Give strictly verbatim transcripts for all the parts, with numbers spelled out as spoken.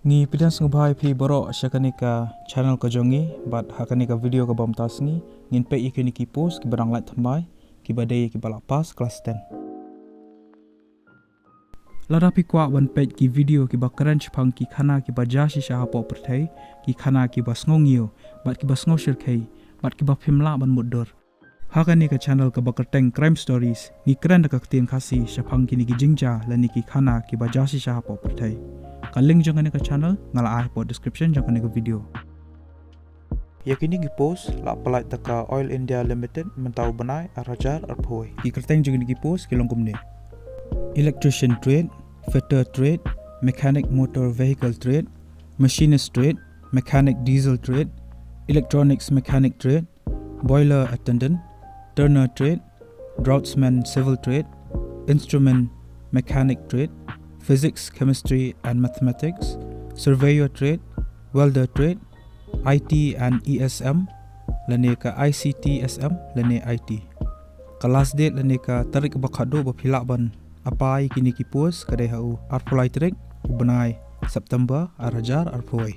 Ngi pdiang sngewbha ïa phi baroh sha kane ka channel ka jong ngi, bad ha kane ka video kaba mynta sngi ngin peit ïa kine ki post kiba dang lait thymmai, kiba dei kiba la pass klas ten. Lada phi kwah ban peit ki video kiba kren shaphang ki khana kiba jia shisha hapoh pyrthei, ki khana kiba sngewngiew, bad kiba sngewshyrkhei, bad kiba phim lah ban mutdur, ha kane ka channel kaba kyrteng Crime Stories, ngi kren da ka ktien Khasi shaphang kine ki jingjia lane ki khana kiba jia shisha hapoh pyrthei. Ka link jong kane ka channel nga la ai hapoh description jong kane ka video. Ïa kine ki post la pyllait da ka Oil India Limited mynta u bnai ar hajar arphew. Ki kyrteng jong kine ki post ki long kumne: Electrician trade, fitter trade, mechanic motor vehicle trade, machinist trade, mechanic diesel trade, electronics mechanic trade, boiler attendant, turner trade, draughtsman civil trade, instrument mechanic trade, physics, chemistry and mathematics, surveyor trade, welder trade, I T and E S M, lane ka I C T S M, lane I T. Ka last date lane ka tarik ba khatduh ba phi lah ban apply kine ki post ka dei ha u arphew lai tarik u bnai September ar hajar arphew.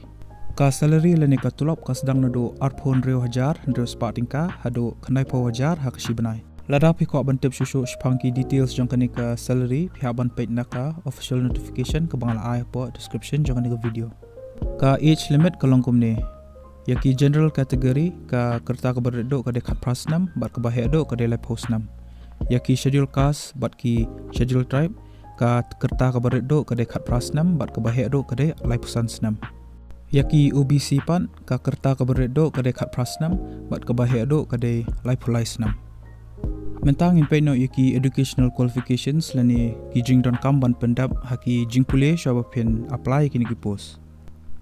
Ka salary lane ka tulop ka sdang naduh arphew hynriew hajar hynriew spah tyngka haduh khyndaiphew hajar ha ka shi bnai. Lada phi kwah ban tip shuh shuh shaphang ki details jong kane ka salary, phi hap ban peit na ka official notification kaba nga la ai hapoh description jong kane ka video. Ka age limit ka long kumne: ïa ki general category ka rta kaba rit duh ka dei khatphra snem, bad kaba heh duh ka dei laiphew snem. Ïa ki schedule caste bad ki schedule tribe ka rta kaba rit duh ka dei khatphra snem, bad kaba heh duh ka dei laiphew san snem. Ïa ki O B C pat ka rta kaba rit duh ka dei khatphra snem, bad kaba heh duh ka dei laiphew lai snem. Mynta ngin peit noh ïa ki educational qualifications lane ki jingdonkam ban pyndep ha ki jingpule shuwa ba phin apply ïa kine ki post.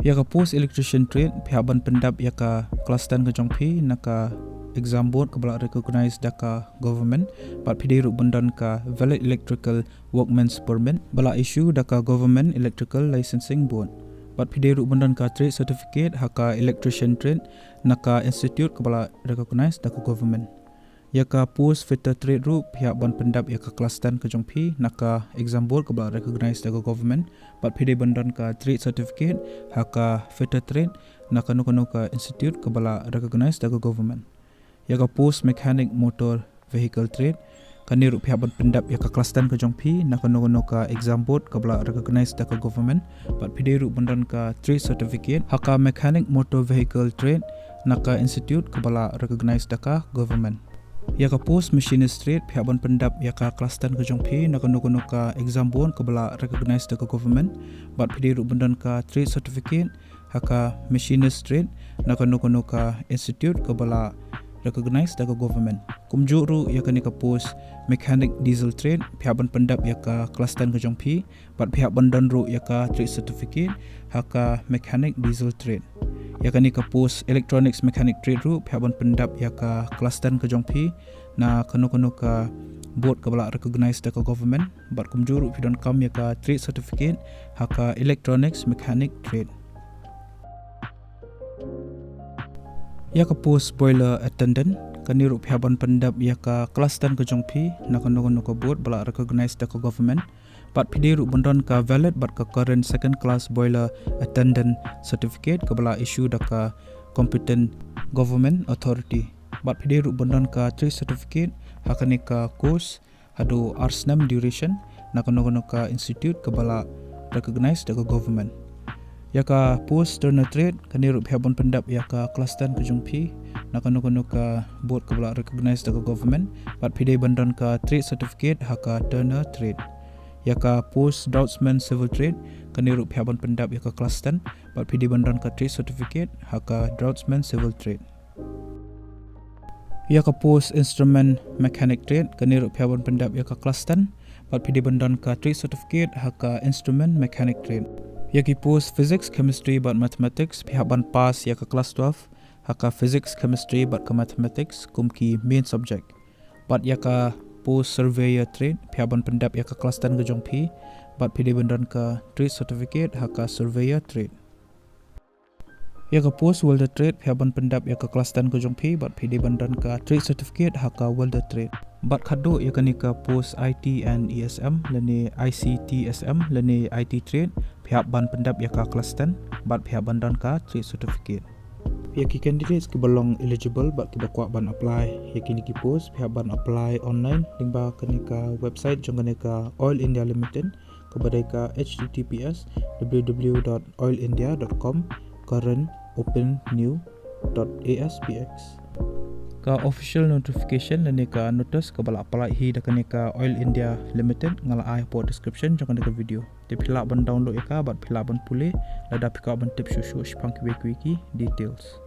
Ïa ka post electrician trade, phi hap ban pyndep ïa ka klas ten ka jong phi na ka exam board kaba la recognize da ka government, bad phi dei ruh ban don ka valid electrical workman's permit ba la issue da ka Government Electrical Licensing Board. Bad phi dei ruh ban don ka trade certificate ha ka electrician trade na ka institute kaba la recognize da ka government. Ïa ka post fitter trade ruh phi hap ban pyndep ïa ka klas ten ka jong phi na ka exam board kaba la recognize da ka government. Bad phi dei ban don ka trade certificate ha ka fitter trade na kano kano ka institute kaba la recognize da ka government. Ïa ka post mechanic motor vehicle trade, kane ruh phi hap ban pyndep ïa ka klas ten ka jong phi na kano kano ka exam board kaba la recognize da ka government. Bad phi dei ruh ban don ka trade certificate ha ka mechanic motor vehicle trade na ka institute kaba la recognize da ka government. Ïa ka post machinist trade, phi hap ban pyndep ïa ka klas ten ka jong phi na kano kano ka exam board kaba la recognize da ka government. Bad phi dei ruh ban don ka trade certificate ha ka machinist trade na kano kano ka institute kaba la recognize da ka government. Kumjuh ruh ïa kane ka post mechanic diesel trade, phi hap ban pyndep ïa ka klas ten ka jong phi, bad phi hap ban don ruh ïa ka trade certificate ha ka mechanic diesel trade. Ïa kane ka post electronics mechanic trade ruh phi hap ban pyndep ïa ka klas ten ka jong phi na kano kano ka board kaba la recognize da ka government, bad kumjuh ruh phi donkam ïa ka trade certificate ha ka electronics mechanic trade. Ïa ka post boiler attendant, kane ruh phi hap ban pyndep ïa ka klas ten ka jong phi na kano kano ka board ba la recognize da ka government. Bad phi dei ruh ban don ka valid bad ka current second class boiler attendant certificate kaba la issue da ka competent government authority. Bad phi dei ruh ban don ka trade certificate ha kane ka course haduh ar snem duration na kano kano ka institute kaba la recognize da ka government. Ïa ka post turner trade, kane ruh phi hap ban pyndep ïa ka klas ten ka jong phi na kano kano ka board kaba la recognize da ka government. Bad phi dei ban don ka trade certificate ha ka turner trade. Ïa ka post draughtsman civil trade, kane ruh phi hap ban pyndep ïa ka klas ten, bad phi dei ban don ka trade certificate ha ka draughtsman civil trade. Ïa ka post instrument mechanic trade, kane ruh phi hap ban pyndep ïa ka klas ten, bad phi dei ban don ka trade certificate ha ka instrument mechanic trade. Ïa ki post physics, chemistry bad mathematics, phi hap ban pass ïa ka klas twelve ha ka physics, chemistry bad ka mathematics kum ki main subject. Bad ïa ka post surveyor trade, phi hap ban pyndep ïa ka klas ten ka jong phi, bad phi dei ban don ka trade certificate ha ka surveyor trade. Ïa ka post welder trade, phi hap ban pyndep ïa ka klas ten ka jong phi, bad phi dei ban don ka trade certificate ha ka welder trade. Bad khadduh ïa kane ka post I T and E S M lane I C T S M lane I T trade, phi hap ban pyndep ïa ka class ten bad phi hap ban don ka trade certificate. Ïa ki candidates kiba long eligible bad kiba kwah ban apply ïa kine ki post, phi hap ban apply online lyngba kane ka website jong kane ka Oil India Limited, kaba dei ka H T T P S W W W dot oil india dot com current open new dot A S P X. Ka official notification lane ka notice kaba la pynlait hi da kane ka Oil India Limited nga la ai hapoh description jong kane ka video. Te phi lah ban download ïa ka bad phi lah ban pule lada phi kwah ban tip shuh shuh shaphang kiwei kiwei ki details.